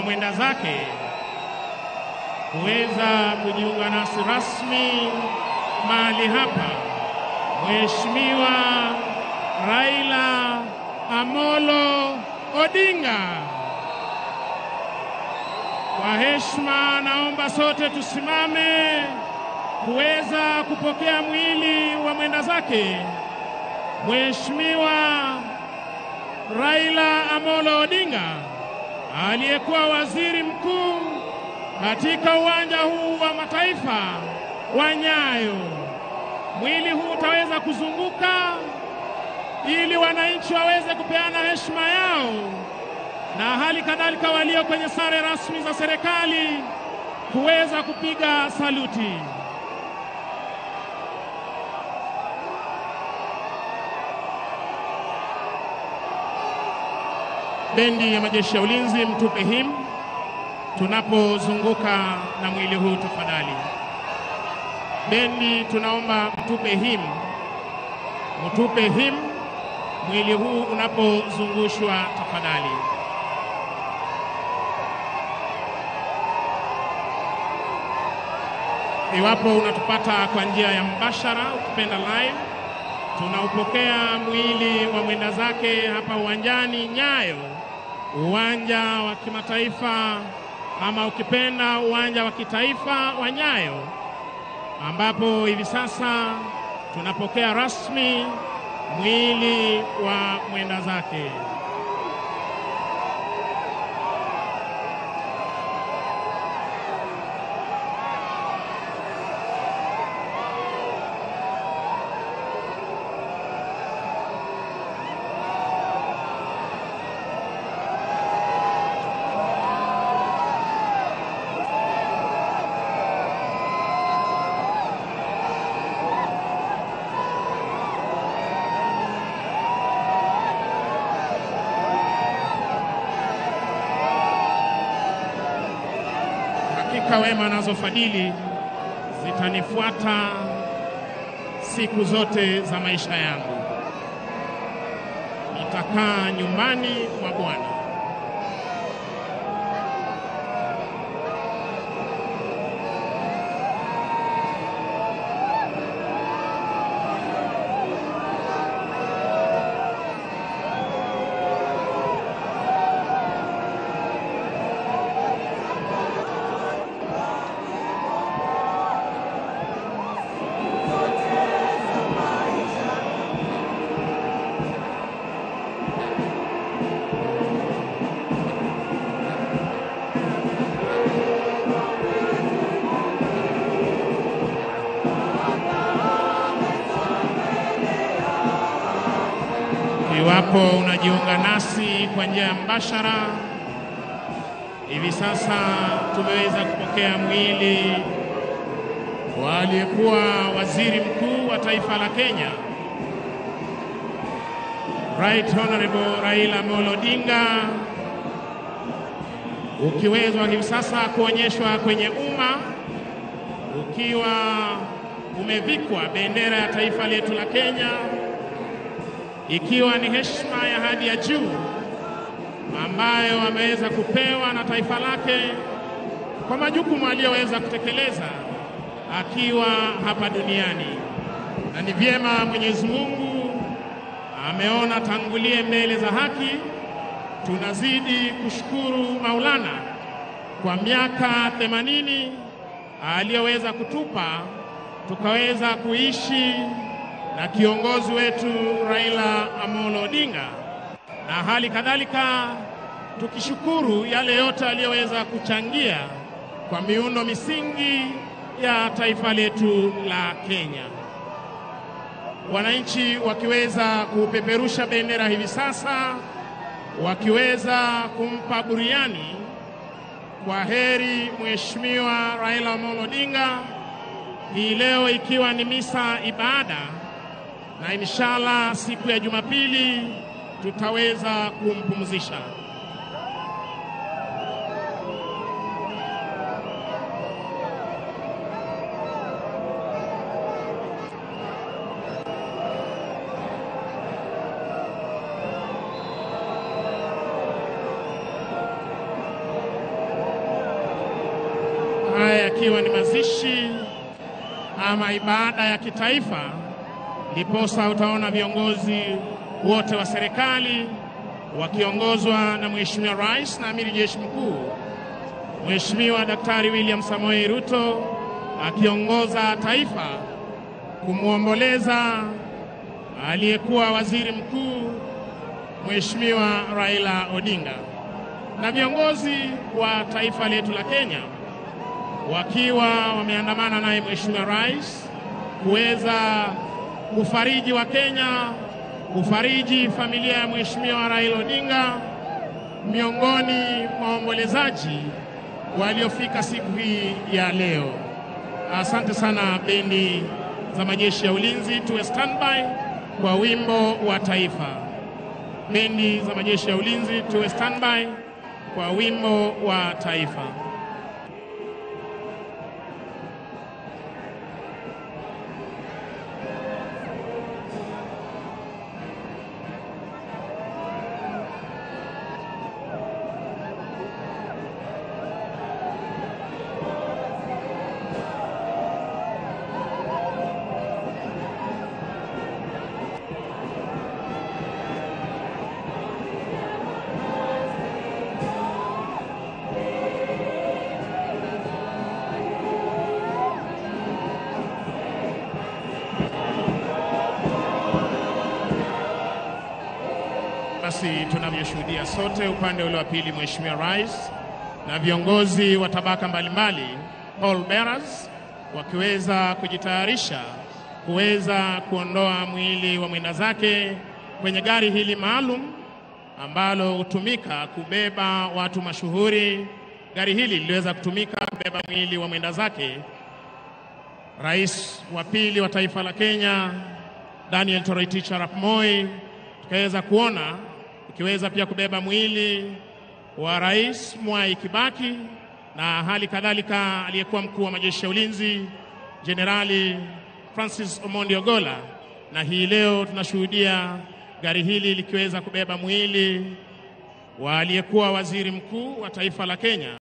mwenda zake kuweza kujiunga nasi rasmi mahali hapa, Mheshimiwa Raila Amolo Odinga. Kwa heshima naomba sote tusimame kuweza kupokea mwili wa mwenda zake Mheshimiwa Raila Amolo Odinga, aliyekuwa waziri mkuu katika uwanja huu wa mataifa wa Nyayo. Mwili huu utaweza kuzunguka ili wananchi waweze kupeana heshima yao, na hali kadhalika walio kwenye sare rasmi za serikali kuweza kupiga saluti. Bendi ya majeshi ya ulinzi, mtupe him tunapozunguka na mwili huu tafadhali. Bendi, tunaomba mtupe him, mtupe him mwili huu unapozungushwa tafadhali. Iwapo unatupata kwa njia ya mbashara, ukipenda live, tunaupokea mwili wa mwenda zake hapa uwanjani Nyayo, uwanja wa kimataifa ama ukipenda uwanja wa kitaifa wa Nyayo, ambapo hivi sasa tunapokea rasmi mwili wa mwenda zake. Hakika wema nazo fadhili zitanifuata siku zote za maisha yangu. Nitakaa nyumbani mwa Bwana. Iwapo unajiunga nasi kwa njia ya mbashara, hivi sasa tumeweza kupokea mwili wa aliyekuwa waziri mkuu wa taifa la Kenya, Right Honorable Raila Amolo Odinga, ukiwezwa hivi sasa kuonyeshwa kwenye umma ukiwa umevikwa bendera ya taifa letu la Kenya, ikiwa ni heshima ya hadhi ya juu ambayo ameweza kupewa na taifa lake kwa majukumu aliyoweza kutekeleza akiwa hapa duniani. Na ni vyema Mwenyezi Mungu ameona tangulie mbele za haki. Tunazidi kushukuru Maulana kwa miaka 80 aliyoweza kutupa tukaweza kuishi na kiongozi wetu Raila Amolo Odinga, na hali kadhalika tukishukuru yale yote aliyoweza kuchangia kwa miundo misingi ya taifa letu la Kenya. Wananchi wakiweza kupeperusha bendera hivi sasa, wakiweza kumpa buriani kwa heri Mheshimiwa Raila Amolo Odinga hii leo, ikiwa ni misa ibada, na inshallah siku ya Jumapili tutaweza kumpumzisha. Haya yakiwa ni mazishi ama ibada ya kitaifa, ndiposa utaona viongozi wote wa serikali wakiongozwa na Mheshimiwa Rais na Amiri Jeshi Mkuu Mheshimiwa Daktari William Samoei Ruto akiongoza taifa kumwomboleza aliyekuwa Waziri Mkuu Mheshimiwa Raila Odinga, na viongozi wa taifa letu la Kenya wakiwa wameandamana naye Mheshimiwa Rais kuweza kufariji wa Kenya, kufariji familia ya Mheshimiwa Raila Odinga, miongoni mwa waombolezaji waliofika siku hii ya leo. Asante sana bendi za majeshi ya ulinzi, tuwe standby kwa wimbo wa taifa. Bendi za majeshi ya ulinzi, tuwe standby kwa wimbo wa taifa. Basi tunavyoshuhudia sote upande ule wa pili, Mheshimiwa Rais na viongozi wa tabaka mbalimbali, all bearers, wakiweza kujitayarisha kuweza kuondoa mwili wa mwenda zake kwenye gari hili maalum ambalo hutumika kubeba watu mashuhuri. Gari hili liliweza kutumika kubeba mwili wa mwenda zake Rais wa pili wa taifa la Kenya Daniel Toroitich arap Moi, tukaweza kuona ikiweza pia kubeba mwili wa Rais Mwai Kibaki na hali kadhalika aliyekuwa mkuu wa majeshi ya ulinzi Jenerali Francis Omondi Ogolla. Na hii leo tunashuhudia gari hili likiweza kubeba mwili wa aliyekuwa waziri mkuu wa taifa la Kenya.